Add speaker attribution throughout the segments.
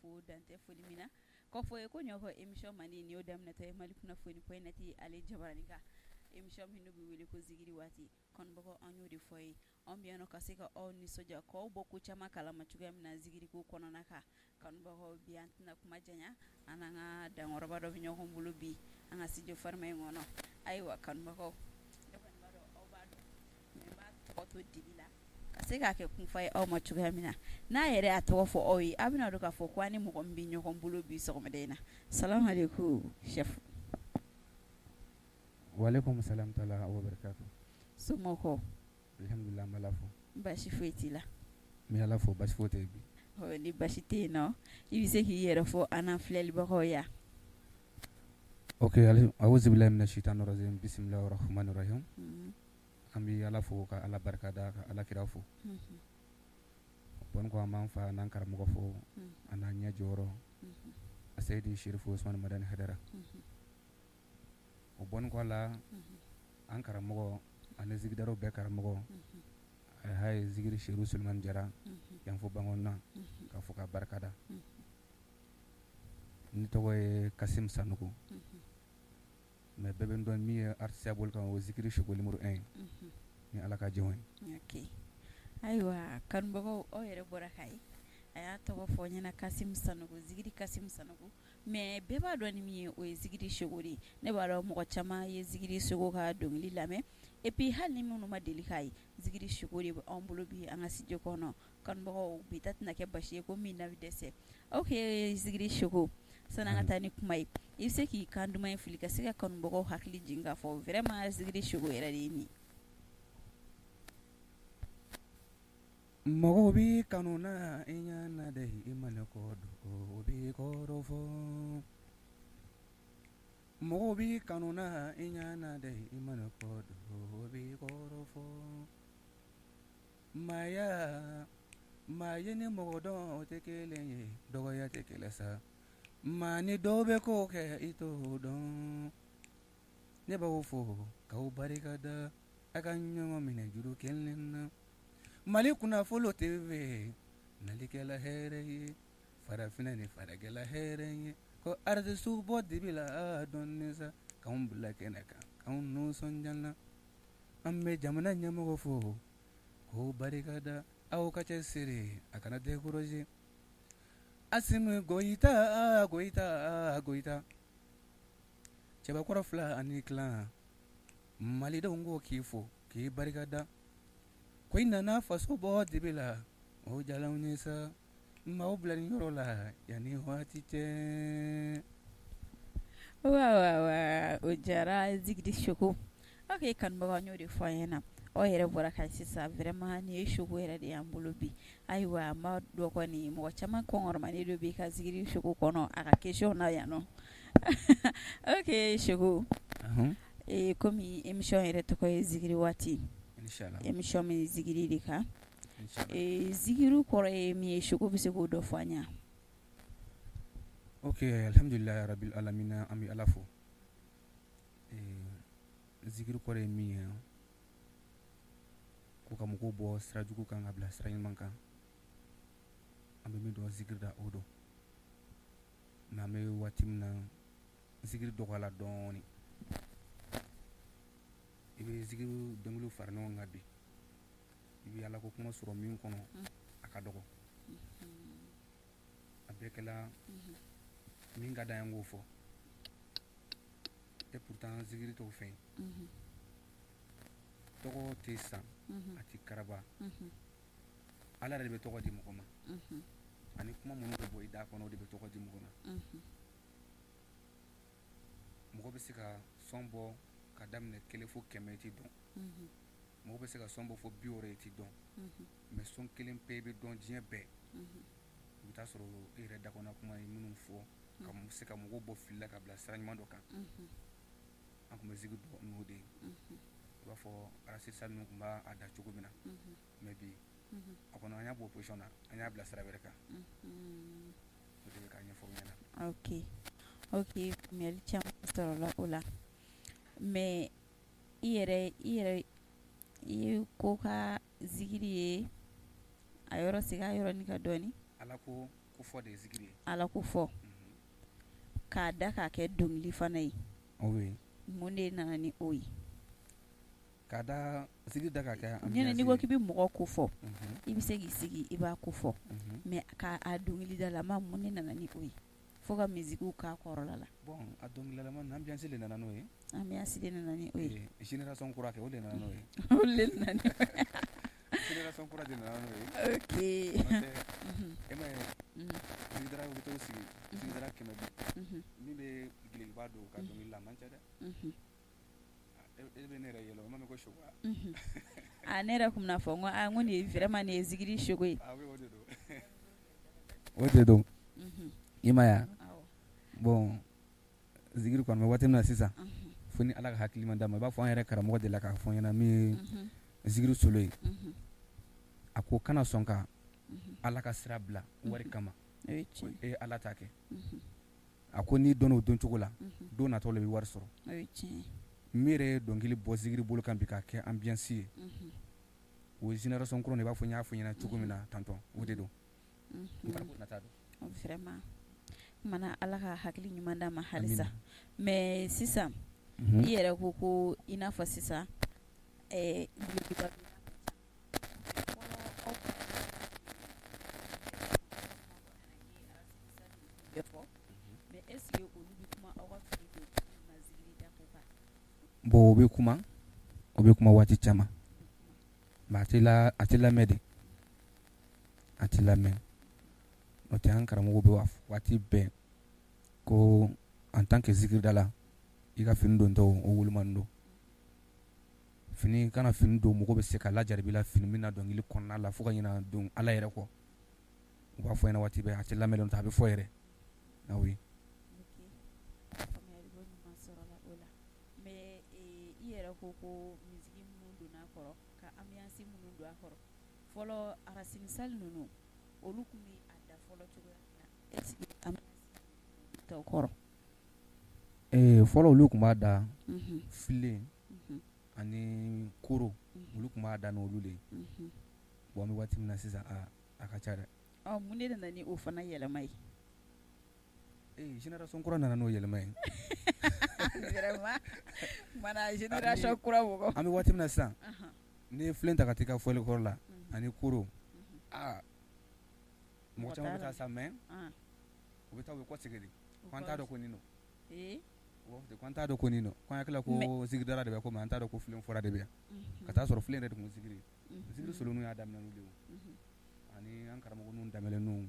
Speaker 1: fo dan tɛ foli min na. K'a fɔ ye ko ɲɔgɔn émission mandi nin y'o daminɛtɔ ye Mali kunnafoni point net ale jabaranin kan, émission min n'o bɛ wele ko zikiri waati. Kanubagaw, an y'o de fɔ ye, anw bɛ yan nɔ ka se ka aw nisɔndiya, k'aw bɔ ko caman kalama cogoya min na zikiriko kɔnɔna kan. Kanubagaw, bi an tɛna kuma janya, an n'an ka dankɔrɔba dɔ bɛ ɲɔgɔn bolo bi an ka studio farima in kɔnɔ. Ayiwa kanubagaw, ne kɔni b'a dɔn aw b'a dɔn, mais n b'a tɔgɔ to dibi la ka se k'a kɛ kunfa ye aw ma cogoya min na. N'a yɛrɛ y'a tɔgɔ fɔ aw ye, aw bɛna dɔn k'a fɔ ko an ni mɔgɔ min bɛ ɲɔgɔn bolo bi sɔgɔmada in na. Salamalekun chef.
Speaker 2: Walekum salam tala wa barakatu.
Speaker 1: Somɔgɔw?
Speaker 2: Alhamdulillah, an b'Ala fo.
Speaker 1: Baasi foyi t'i la?
Speaker 2: N bɛ Ala fo, basi foyi tɛ yen bi.
Speaker 1: Ɔ, ni basi tɛ yen nɔ, i bɛ se k'i yɛrɛ fɔ an n'an filɛlibagaw ye.
Speaker 2: Ok, awuzu bilahi mina shaitanir rajim, bismillahir rahmanir rahim. An bɛ Ala fo ka Ala barika da, ka Ala kira fo. Bon ko an b'an fa n'an karamɔgɔ fo, an n'an ɲɛ jɔyɔrɔ Aseyidi Serifu Usumani Madani Hayidara. O bɔlen kɔ a la, an karamɔgɔ ani zikidaraw bɛɛ karamɔgɔ Alihaji Zikiri Sedu Sulemani Jara yan fo Bankɔnina, ka fo ka barikada. Ne tɔgɔ ye Kasimu Sanogo, mais bɛɛ bɛ n dɔn min ye artiste bolo kan, o Zikiri Seko numéro 1 ye ni Ala ka jɛn
Speaker 1: ye. Ok, ayiwa kanubagaw, aw yɛrɛ bɔra k'a ye, a y'a tɔgɔ fɔ ɲɛna, Kasimu Sanogo, Zikiri Kasimu Sanogo. Mais bɛɛ b'a dɔn ni min ye, o ye Zikiri Seko de ye. Ne b'a dɔn mɔgɔ caman ye Zikiri Seko ka dɔnkili lamɛn, et puis hali ni minnu ma deli k'a ye, Zikiri Seko de bɛ anw bolo bi an ka studio kɔnɔ. Kanubagaw, bi ta tɛna kɛ basi ye ko min na bɛ dɛsɛ. Ok Zikiri Seko, sani an ka taa ni kuma ye, i bɛ se k'i kan duman in fili ka se ka kanubagaw hakili jigin k'a fɔ vraiment Zikiri Seko yɛrɛ de ye nin ye.
Speaker 2: Mɔgɔw b'i kanu na i ɲɛ na de, i mana ko dɔn o b'i kɔrɔfɔ. Mɔgɔw b'i kanu na i ɲɛ na de, i mana ko dɔn o b'i kɔrɔfɔ. Maaya, maa ye ni mɔgɔ dɔn o tɛ kelen ye, dɔgɔya tɛ kɛlɛ sa. Maa ni dɔw bɛ ko kɛ i t'o dɔn. Ne b'aw fo k'aw barika da, a ka ɲɔgɔn minɛ juru kelen na. Mali kunnafolo TV nalikɛla hɛrɛ ye, farafinna ni faragɛla hɛrɛ ye, ko artiste bɔ dibi la dɔɔnin sa, k'anw bila kɛnɛ kan, k'anw nisɔndiya na. An bɛ jamana ɲɛmɔgɔ fo k'o barika da, aw ka cɛsiri a kana décourager. Asimi Goyita, Goyita, Goyita, cɛbakɔrɔ fila ani tila, malidenw ko k'i fo k'i barika da, ko i nana faso bɔ dibi la, o diyara anw ye sa. N b'aw bila nin yɔrɔ la yanni waati cɛ.
Speaker 1: Wa o diyara Zikiri Seko. Ok kanubagaw, n y'o de fɔ an ɲɛna, aw yɛrɛ bɔra ka sisan, vraiment nin ye Seko yɛrɛ de y'an bolo bi. Ayiwa n b'a dɔn kɔni mɔgɔ caman kɔnkɔrɔmanen don bi ka Zikiri Seko kɔnɔ a ka question na yan nɔ. Ok Seko, komi émission yɛrɛ tɔgɔ ye zikiri waati, émission bɛ zikiri de kan, zikiri kɔrɔ ye min ye, Seko bɛ se k'o dɔ fɔ an ɲɛna?
Speaker 2: Ok, alhamdulilahi rabil alamina, an bɛ Ala fo. Zikiri kɔrɔ ye min ye, ko ka mɔgɔw bɔ sira jugu kan ka bila sira ɲuman kan. An bɛ min dɔn zikiri da, o don. Mais an bɛ waati min na, zikiri dɔgɔyala dɔɔnin. I bɛ zikiri dɔnkiliw fara ɲɔgɔn kan bi, i bɛ Ala ko kuma sɔrɔ min kɔnɔ, a ka dɔgɔ. A bɛɛ kɛla min ka d'an ye k'o fɔ, et pourtant zikiri t'o fɛn ye. Tɔgɔ tɛ san, a tɛ karaba. Ala yɛrɛ de bɛ tɔgɔ di mɔgɔ ma, ani kuma minnu bɛ bɔ i da kɔnɔ, o de bɛ tɔgɔ di mɔgɔ ma. Mɔgɔ bɛ se ka son bɔ ka daminɛ 1 fo 100, i tɛ dɔn. Mɔgɔ bɛ se ka son bɔ fo 60, i tɛ dɔn. Mais son kelen pe bɛ dɔn diɲɛ bɛɛ. I bɛ taa sɔrɔ e yɛrɛ da kɔnɔ kuma ye minnu fɔ ka se ka mɔgɔw bɔ fili la ka bila sira ɲuman dɔ kan. An tun bɛ zikiri dɔn n'o de ye, i b'a fɔ arasisa ninnu tun b'a da cogo min na. Mais bi a kɔnɔ, an y'a bɔ position na, an y'a bila sira wɛrɛ kan. O de bɛ k'a ɲɛfɔ ɲɛna.
Speaker 1: Ok, faamuyali caman sɔrɔla o la. Mais i yɛrɛ i ye ko ka zikiri ye a yɔrɔ, segin a yɔrɔnin kan dɔɔnin.
Speaker 2: Ala. Ala ko kofɔ de ye zikiri ye.
Speaker 1: Ala ko fɔ k'a da k'a kɛ dɔnkili fana ye.
Speaker 2: Oui.
Speaker 1: Mun de nana ni o ye?
Speaker 2: K'a da zikiri da k'a kɛ
Speaker 1: ambiance ye. N'i ko k'i bɛ mɔgɔ ko fɔ, i bɛ se k'i sigi i b'a ko fɔ mais k'a dɔnkilidalama mun de nana ni o ye fo ka musique k'a kɔrɔla la?
Speaker 2: Bon a dɔnkilidalama ambiance de nana n'o ye.
Speaker 1: Ambiance de nana ni o ye.
Speaker 2: Génération kura kɛ o de nana n'o ye.
Speaker 1: O de nana n'o ye.
Speaker 2: Génération kura de nana n'o ye.
Speaker 1: Ok.
Speaker 2: E m'a ye zikiridala bɛ t'o sigi zikiridala 100 bɛ min bɛ dulokiba don ka dɔnkili da a man ca dɛ. E bɛ ne yɛrɛ yɛlɛ o ma mɛn ko Sogo
Speaker 1: wa? Ne yɛrɛ tun bɛna fɔ n ko aa n ko nin ye vraiment nin ye zikiri Sogo ye.
Speaker 2: Ah oui o de don o de don i m'a ye wa? Bon zikiri kɔni bɛ waati min na sisan fo ni Ala ka hakili ɲuman d'an ma i b'a fɔ an yɛrɛ karamɔgɔ delila k'a fɔ an ɲɛna min ye zikiri solo ye a ko kana sɔn ka Ala ka sira bila wari kama e ye Ala ta kɛ a ko n'i dɔn o dɔn cogo la don natɔ la i bɛ wari sɔrɔ min yɛrɛ ye dɔnkili bɔ zikiri bolo kan bi k'a kɛ ambiance ye o ye génération kura i b'a fɔ n y'a fɔ ɲɛna cogo min na tantôt o de don nata
Speaker 1: don vraiment kumana Ala ka hakili ɲuman d'an ma halisa mais sisan i yɛrɛ ko ko i n'a fɔ sisan
Speaker 2: Bon o bɛ kuma o bɛ kuma waati caman mais a tɛ lamɛn de a tɛ lamɛn n'o tɛ an karamɔgɔ bɛ waati bɛɛ ko en tant que zikiridala i ka fini dontɔ o wolomani don fini kana fini don mɔgɔ bɛ se ka lajarabi la fini min na dɔnkili kɔnɔna la fo ka ɲina don Ala yɛrɛ kɔ u b'a fɔ ɲɛna waati bɛɛ a tɛ lamɛn a bɛ fɔ yɛrɛ ah oui.
Speaker 1: Mais i yɛrɛ ko ko musique minnu donna a kɔrɔ ka ambiance minnu don a kɔrɔ fɔlɔ racine sali ninnu olu tun bɛ a da fɔlɔ cogoya min na est ce que ambiance tɛ o kɔrɔ?
Speaker 2: Fɔlɔ olu tun b'a da filen ani koro olu tun b'a da n'olu de ye bon an bɛ waati min na sisan a ka ca dɛ.
Speaker 1: Ɔ mun de nana ni o fana yɛlɛma ye?
Speaker 2: Ee génération kura nana n'o yɛlɛma ye.
Speaker 1: Vraiment mana génération kura mɔgɔw.
Speaker 2: An bɛ waati min na sisan n'i ye filen ta ka t'i ka fɔlikɛyɔrɔ la ani koro aa mɔgɔ caman bɛ taa sa mais u bɛ taa u bɛ kɔsegin de ko an t'a dɔn ko nin don. U b'a fɔ ten ko an t'a dɔn ko nin don ko an hakili la ko zikiridala de bɛ ko mais an t'a dɔn ko filen fɔla de bɛ yan ka taa sɔrɔ filen yɛrɛ de tun ye zikiri ye zikiri solo y'a daminɛ n'olu de ye ani an karamɔgɔ ninnu daminɛ ninnu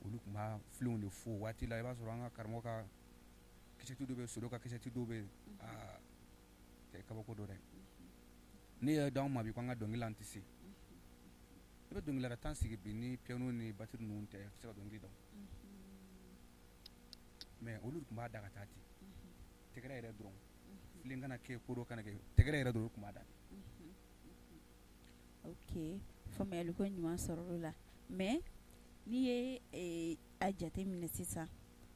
Speaker 2: olu tun b'a filenw de fo waati la i b'a sɔrɔ an ka karamɔgɔ ka kasɛti dɔ bɛ solo ka kasɛti dɔ bɛ yen aa cɛ kabako don dɛ n'i y'a d'anw ma bi ko an ka dɔnkili an tɛ se i bɛ dɔnkilidala 10 sigi bi ni piano ni batterie ninnu tɛ i tɛ se ka dɔnkili da mais olu tun b'a da ka taa ten tɛgɛrɛ yɛrɛ dɔrɔn filen kana kɛ koro kana kɛ tɛgɛrɛ yɛrɛ dɔrɔn tun b'a da
Speaker 1: ok faamuyali ko ɲuman sɔrɔ o la mais n'i ye a jate minɛ sisan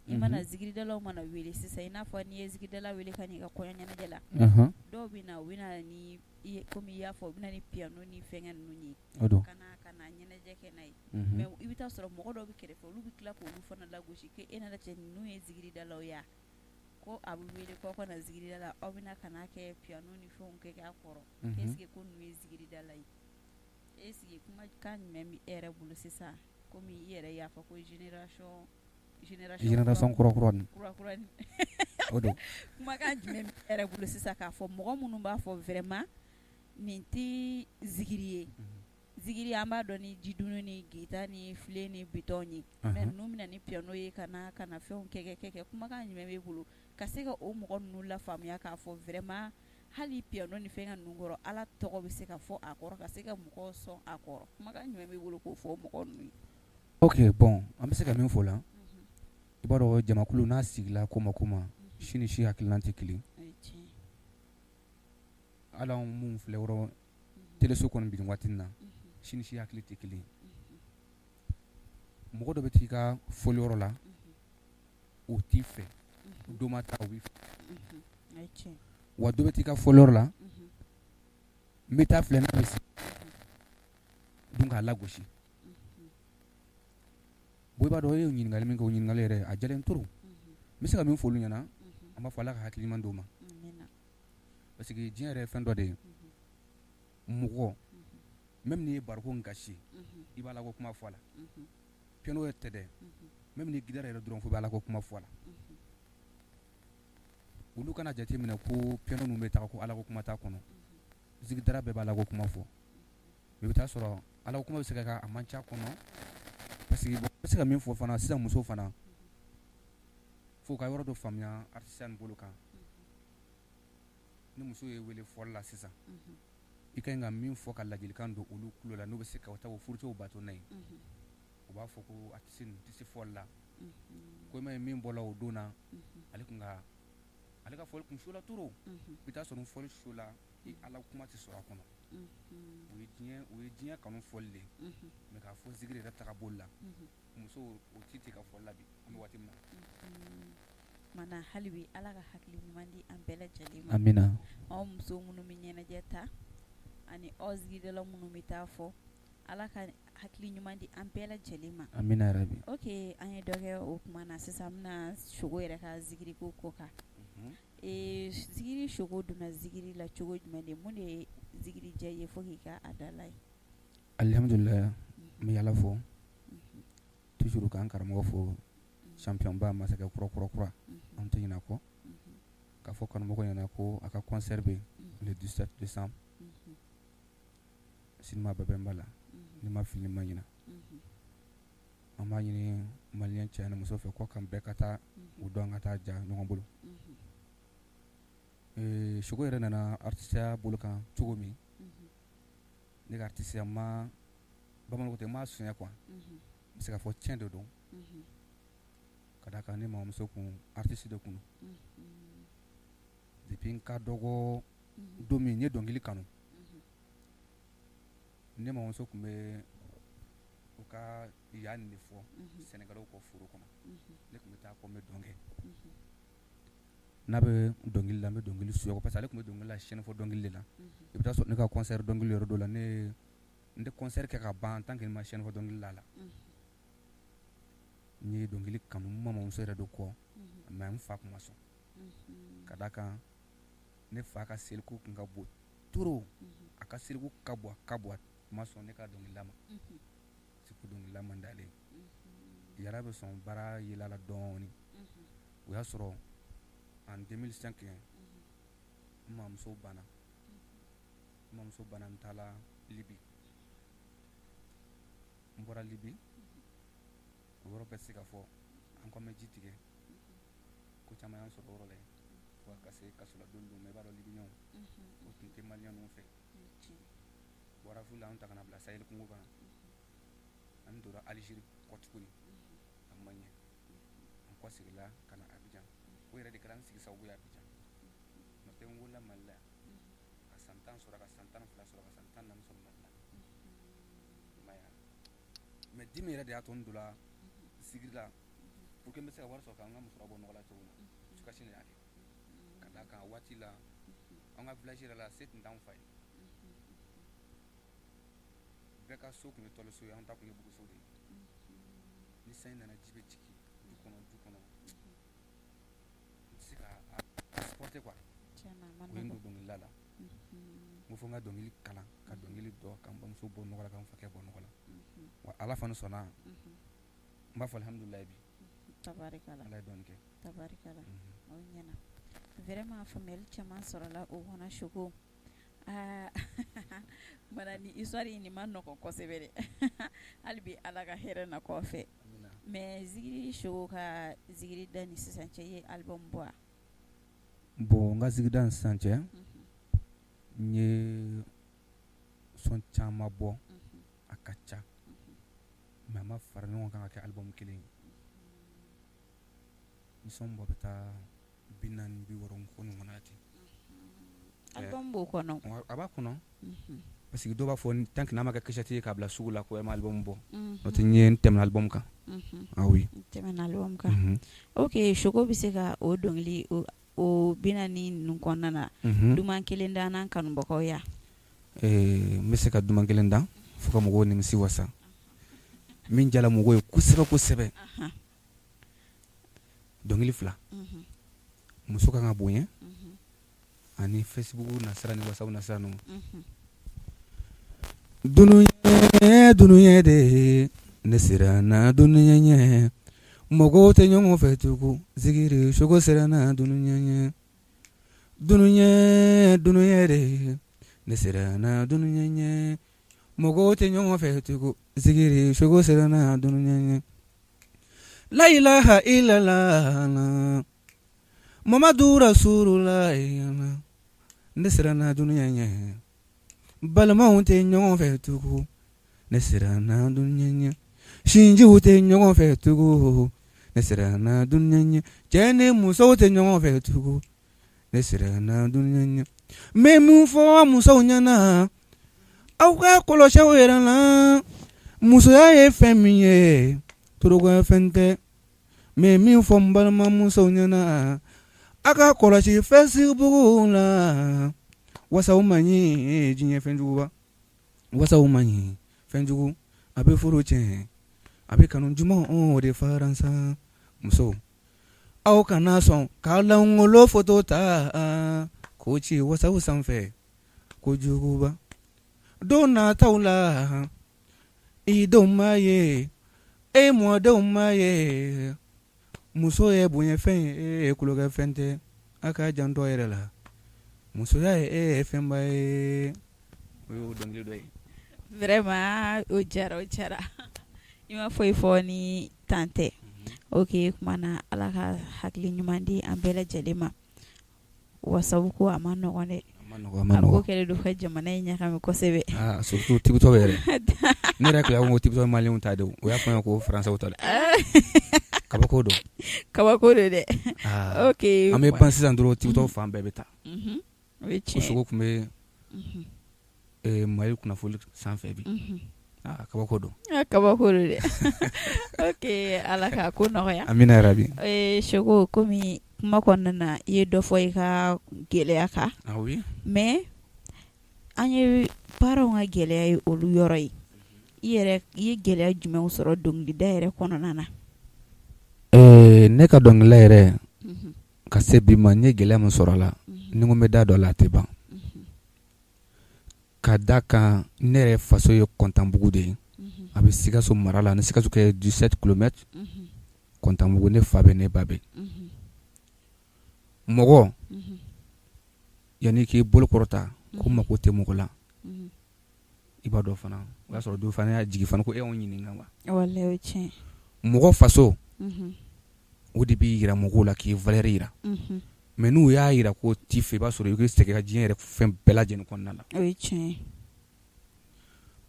Speaker 1: i mana zikiridalaw mana wele sisan i n'a fɔ n'i ye zikiridala wele ka n'i ka kɔɲɔ ɲɛnajɛ la dɔw bɛ na u bɛ na ni komi i y'a fɔ u bɛ na ni piano ni fɛnkɛ ninnu ye ka na ɲɛnajɛ kɛ n'a ye mais i bɛ taa sɔrɔ mɔgɔ dɔw bɛ kɛrɛfɛ olu bɛ tila k'olu fana lagosi k'e nana cɛ ninnu ye zikiridalaw ye ko a bɛ wele ko aw ka na zikirida la aw bɛna ka n'a kɛ piano ni fɛnw kɛ k'a kɔrɔ est ce que ko ninnu ye zikiridala ye est ce que kumakan jumɛn bɛ e yɛrɛ bolo sisan komi i yɛrɛ y'a fɔ ko génération
Speaker 2: génération kura
Speaker 1: kura
Speaker 2: o don
Speaker 1: kumakan jumɛn bɛ e yɛrɛ bolo sisan k'a fɔ mɔgɔ minnu b'a fɔ vraiment nin tɛ zikiri ye zikiri an b'a dɔn ni jidunu ni guitare ni filen ni bitɔn ye mais ninnu bɛ na ni piano ye ka na ka na fɛnw kɛ kɛ kɛ kumakan jumɛn b'e bolo ka se ka o mɔgɔ ninnu lafaamuya k'a fɔ vraiment hali piano ni fɛn ninnu kɔrɔ Ala tɔgɔ bɛ se ka fɔ a kɔrɔ ka se ka mɔgɔw sɔn a kɔrɔ kumakan jumɛn b'e bolo k'o fɔ mɔgɔ ninnu ye?
Speaker 2: Ok bon an bɛ se ka min fɔ o la i b'a dɔn jamakulu n'a sigila ko ma ko ma si ni si hakilina tɛ kelen hali anw minnu filɛ yɔrɔ teleso kɔnɔ bi waati in na si ni si hakili tɛ kelen mɔgɔ dɔ bɛ t'i ka fɔliyɔrɔ la o t'i fɛ dɔ ma taa o b'i fɛ wa dɔ bɛ t'i ka fɔliyɔrɔ la n bɛ taa filɛ n'a bɛ se dun k'a lagosi. Bon, i b'a dɔn, e ye ɲininkali min kɛ, o ɲininkali yɛrɛ a jalen trop. N bɛ se ka min fɔ olu ɲɛna, an b'a fɔ Ala ka hakili ɲuman d'u ma, parce que diɲɛ yɛrɛ ye fɛn dɔ de ye. Mɔgɔ même n'i ye bariko gasi, i b'a la ko kuma fɔ a la. Piano yɛrɛ tɛ dɛ, même ni guitare yɛrɛ dɔrɔn fɔ, i b'a la ko kuma fɔ a la. Olu kana jate minɛ ko piano ninnu bɛ taga ko Ala ko kuma t'a kɔnɔ. Zikiri bɛɛ b'a la ko kuma fɔ. I bɛ taa sɔrɔ Ala ko kuma bɛ se ka kɛ, a man ca kɔnɔ, parce que n bɛ se ka min fɔ fana sisan, muso fana fo ka yɔrɔ dɔ faamuya artiste nin bolo kan. Ni muso ye wele fɔli la sisan, i ka ɲi ka min fɔ ka ladilikan don olu tulo la, n'u bɛ se ka taa o furucɛw bato n'a ye, u b'a fɔ ko artiste nin tɛ se fɔli la, ko i ma ye min bɔla o don na, ale kun ka ale ka fɔli kun su la trop. I bɛ taa sɔrɔ fɔli su la, i Ala kuma tɛ sɔrɔ a kɔnɔ. O ye diɲɛ kanu fɔli de ye. Mais k'a fɔ zikiri yɛrɛ taga boli la, muso o ti ten ka fɔli la bi, an bɛ waati min na.
Speaker 1: Mana hali bi, Ala ka hakili ɲuman di an bɛɛ lajɛlen ma.
Speaker 2: Amina.
Speaker 1: Aw muso minnu bɛ ɲɛnajɛ ta ani aw zikirikɛla minnu bɛ taa fɔ, Ala ka hakili ɲuman di an bɛɛ lajɛlen ma.
Speaker 2: Amina yarabi.
Speaker 1: Ok, an ye dɔ kɛ o kuma na. Sisan an bɛna Sogo yɛrɛ ka zikiriko ko kan. Zikiri Sogo donna zikiri la cogo jumɛn de? Mun de ye zikiri diya i ye fo k'i ka a dala ye?
Speaker 2: Alihamudulila, n bɛ Ala fo toujours, k'an karamɔgɔ fo, champion ba, masakɛ kura kura kura, an tɛ ɲinɛ a kɔ. K'a fɔ kanumɔgɔ ɲɛna ko a ka concert bɛ yen le 17 décembre, cinéma Babemba la, ni ma fili, ma ɲina. An b'a ɲini malien cɛ ni muso fɛ ko kan bɛɛ ka taa u dɔn, ka taa ja ɲɔgɔn bolo. Sogo yɛrɛ nana artiste bolo kan cogo min, ne ka artiste ma, bamananw ko ten, n m'a sonya quoi. N bɛ se k'a fɔ tiɲɛ de don, ka d'a kan ne mamuso kun artiste de kun don depuis n ka dɔgɔ. Don min n ye dɔnkili kanu, ne mamuso tun bɛ u ka ya nin de fɔ Sɛnɛgalɛw kɔ foro kɔnɔ. Ne tun bɛ taa kɔ, n bɛ dɔn kɛ. N'a bɛ dɔnkili la, n bɛ dɔnkili suya, parce que ale tun bɛ dɔnkili la, sɛnɛfɔ dɔnkili de la. I bɛ taa sɔrɔ ne ka concert dɔnkili yɔrɔ dɔ la, ne n tɛ concert kɛ ka ban tant que n ma sɛnɛfɔ dɔnkili la. N ye dɔnkili kanu n mamuso yɛrɛ de kɔ, mais n fa tun ma sɔn, ka d'a kan ne fa ka seliku tun ka bon trop. A ka seliku ka bon, a ka bon, a ma sɔn ne ka dɔnkilida ma, seko dɔnkilida man d'ale ye. Yara bɛ sɔn baara yela la dɔɔnin. O y'a sɔrɔ en 2005, n mamuso banna. N mamuso banna, n taara Libi. N bɔra Libi, o yɔrɔ bɛɛ tɛ se ka fɔ. An ko an bɛ ji tigɛ, ko caman y'an sɔrɔ o yɔrɔ la yen fo ka se kasoladon don. Mais i b'a dɔn, Libiyɛnw o tun tɛ maliyɛn ninnu fɛ. Bɔra fu la, an ta ka na bila Sahel kungo kan. An donna Algérie kɔ tuguni, a ma ɲɛ, an kɔ seginna ka na Abidjan. O yɛrɛ de kɛra n sigi sababu ye Abidjan. N'o tɛ, n wolola Mali la yan, ka san 10 sɔrɔ, ka san 12 sɔrɔ, ka san 14 sɔrɔ Mali la. I m'a ye wa? Mais dimi yɛrɛ de y'a to n donna zikiri la, pour que n bɛ se ka wari sɔrɔ ka n ka musokɔrɔba bɔ nɔgɔ la cogo min na. Dusukasi de y'a kɛ, ka d'a kan a waati la, an ka village yɛrɛ la, se tun t'anw fa ye. Bɛɛ ka so tun ye tɔliso ye, an ta tun ye buguso de ye. Ni sanji nana, ji bɛ jigin du kɔnɔ, du kɔnɔ, n tɛ se ka a supporter quoi. O ye n don dɔnkilida la. N ko fo n ka dɔnkili kalan, ka dɔnkili dɔn, ka n bamuso bɔ nɔgɔ la, ka n fakɛ bɔ nɔgɔ la. Wa Ala fana sɔnna, n b'a fɔ alihamudulilayi bi.
Speaker 1: Tabarikala.
Speaker 2: Ala ye dɔɔnin kɛ.
Speaker 1: Tabarikala, o ɲɛna vraiment, faamuyali caman sɔrɔla o kɔnɔ. Sogo, aa mana ni histoire in nin ma nɔgɔn kosɛbɛ dɛ. Hali bi Ala ka hɛrɛ na kɔfɛ. Mais zikiri Sogo ka zikiri da ni sisan cɛ, i ye album bɔ wa?
Speaker 2: Bon, n ka zikiri da ni sisan cɛ, n ye son caman bɔ, a ka ca, mais a ma fara ɲɔgɔn kan ka kɛ album kelen ye. Ni son bɔ bɛ taa 40, 60 ko ɲɔgɔnna ten.
Speaker 1: Album b'o kɔnɔ?
Speaker 2: A b'a kɔnɔ, parce que dɔw b'a fɔ tant que n'a ma kɛ cassette ye k'a bila sugu la, ko e ma album bɔ. N'o tɛ, n ye n tɛmɛna album kan. Ah oui.
Speaker 1: Tɛmɛna album kan. Ok, Sogo bɛ se ka o dɔnkili o 40 ninnu kɔnɔna na, duman kelen da n'an kanubagaw ya?
Speaker 2: N bɛ se ka duman kelen da fo ka mɔgɔw nimisi wasa. Min diyara mɔgɔw ye kosɛbɛ kosɛbɛ, dɔnkili fila, muso kan ka bonya ani Facebook nasira ni WhatsApp nasira ninnu. Dunuya dunuya de, ne siranna dunuya ɲɛ, mɔgɔw tɛ ɲɔgɔn fɛ tugun, zikiri Soko siranna dunuya ɲɛ. Dunuya dunuya de, ne siranna dunuya ɲɛ, mɔgɔw tɛ ɲɔgɔn fɛ tugun, zikiri Soko siranna dunuya ɲɛ. La ilaha illallah Mamadu Rasulullah, ne siranna dunuya ɲɛ, balimaw tɛ ɲɔgɔn fɛ tugun, ne siranna dunuya ɲɛ, sinjiw tɛ ɲɔgɔn fɛ tugun, ne siranna dunuya ɲɛ, cɛ ni musow tɛ ɲɔgɔn fɛ tugun, ne siranna dunuya ɲɛ. N bɛ min fɔ musow ɲɛna, aw ka kɔlɔsi aw yɛrɛ la, musoya ye fɛn min ye, torokɛ fɛn tɛ. N bɛ min fɔ n balimamusow ɲɛna, a ka kɔlɔsi Facebook la, WhatsApp man ɲi diɲɛ fɛnjuguba, WhatsApp man ɲi fɛnjugu, a bɛ furu tiɲɛ, a bɛ kanu juman o de faransa. Musow, aw kana sɔn k'aw lankolon foto ta k'o ci WhatsApp sanfɛ, kojuguba. Don nataw la, i denw b'a ye, e mɔdenw b'a ye, muso ye bonyafɛn ye, tulonkɛfɛn tɛ. A ka janto yɛrɛ la, musoya ye fɛnba ye. O y'o dɔnkili dɔ ye.
Speaker 1: Vraiment o diyara, o diyara. I ma foyi fɔ ni tan tɛ. Ok kuma na Ala ka hakili ɲuman di an bɛɛ lajɛlen ma. WhatsApp ko a ma nɔgɔn dɛ, a ko kɛlen don ka jamana in ɲagami kosɛbɛ,
Speaker 2: aa surtout TikTok yɛrɛ ne yɛrɛ tun ko TikTok maliyɛnw ta don o y'a fɔ n ye ko français ta don kabako don,
Speaker 1: kabako don dɛ, ok an
Speaker 2: bɛ ban sisan dɔrɔn TikTok fan bɛɛ bɛ taa,
Speaker 1: unhun, o ye tiɲɛ
Speaker 2: ye, ko sogo tun bɛ Mali kunnafoni sanfɛ bi kabako don
Speaker 1: kabako don dɛ ok Ala ka ko nɔgɔya
Speaker 2: amina yarabi
Speaker 1: Soko komi kuma kɔnɔna na i ye dɔ fɔ i ka gɛlɛya kan mais an ye parents ka gɛlɛya ye olu yɔrɔ ye i yɛrɛ i ye gɛlɛya jumɛnw sɔrɔ dɔnkilida yɛrɛ kɔnɔna na
Speaker 2: ne ka dɔnkilida yɛrɛ ka se bi ma n ye gɛlɛya min sɔrɔ a la ni ko n bɛ da dɔ la a tɛ ban ka da kan ne yɛrɛ faso ye Kɔntanbugu de ye a bɛ Sikaso mara la ni Sikaso kɛ 17 kilomètres Kɔntanbugu ne fa bɛ ne ba bɛ mɔgɔ yanni k'i bolo kɔrɔta ko mako tɛ mɔgɔ la i b'a dɔn fana o y'a sɔrɔ dɔ fana y'a jigi fana ko e y'anw ɲininka wa mɔgɔ faso o de b'i jira mɔgɔw la k'i valeur jira mais n'u y'a jira k'o t'i fɛ i b'a sɔrɔ i bɛ sɛgɛn ka diɲɛ yɛrɛ fɛn bɛɛ lajɛlen kɔnɔna la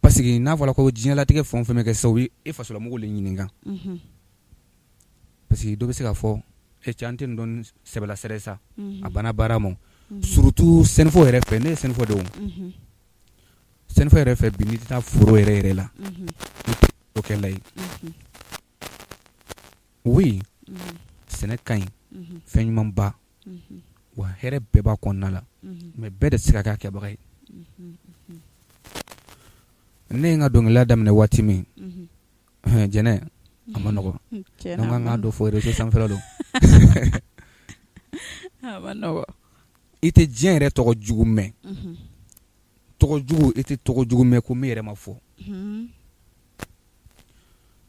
Speaker 2: parce que n'a fɔra ko diɲɛlatigɛ fɛn o fɛn bɛ kɛ sisan u bɛ e fasolamɔgɔw de ɲininka parce que dɔ bɛ se k'a fɔ e cɛ an tɛ nin dɔn sɛbɛla sɛrɛ sa a banna baara ma surtout sɛnɛfɔ yɛrɛ fɛ ne ye sɛnɛfɔ de ye sɛnɛfɔ yɛrɛ fɛ bi n'i tɛ taa foro yɛrɛ yɛrɛ la i tɛ o kɛ la ye oui sɛnɛ ka ɲi fɛn ɲumanba wa hɛrɛ bɛɛ b'a kɔnɔna la mais bɛɛ de tɛ se ka k'a kɛbaga ye ne ye n ka dɔnkilida daminɛ waati min jɛnɛ a ma nɔgɔ n ka kan dɔ fɔ réseau sanfɛla don i tɛ diɲɛ yɛrɛ tɔgɔ jugu mɛn tɔgɔ jugu i tɛ tɔgɔ jugu mɛn ko min yɛrɛ ma fɔ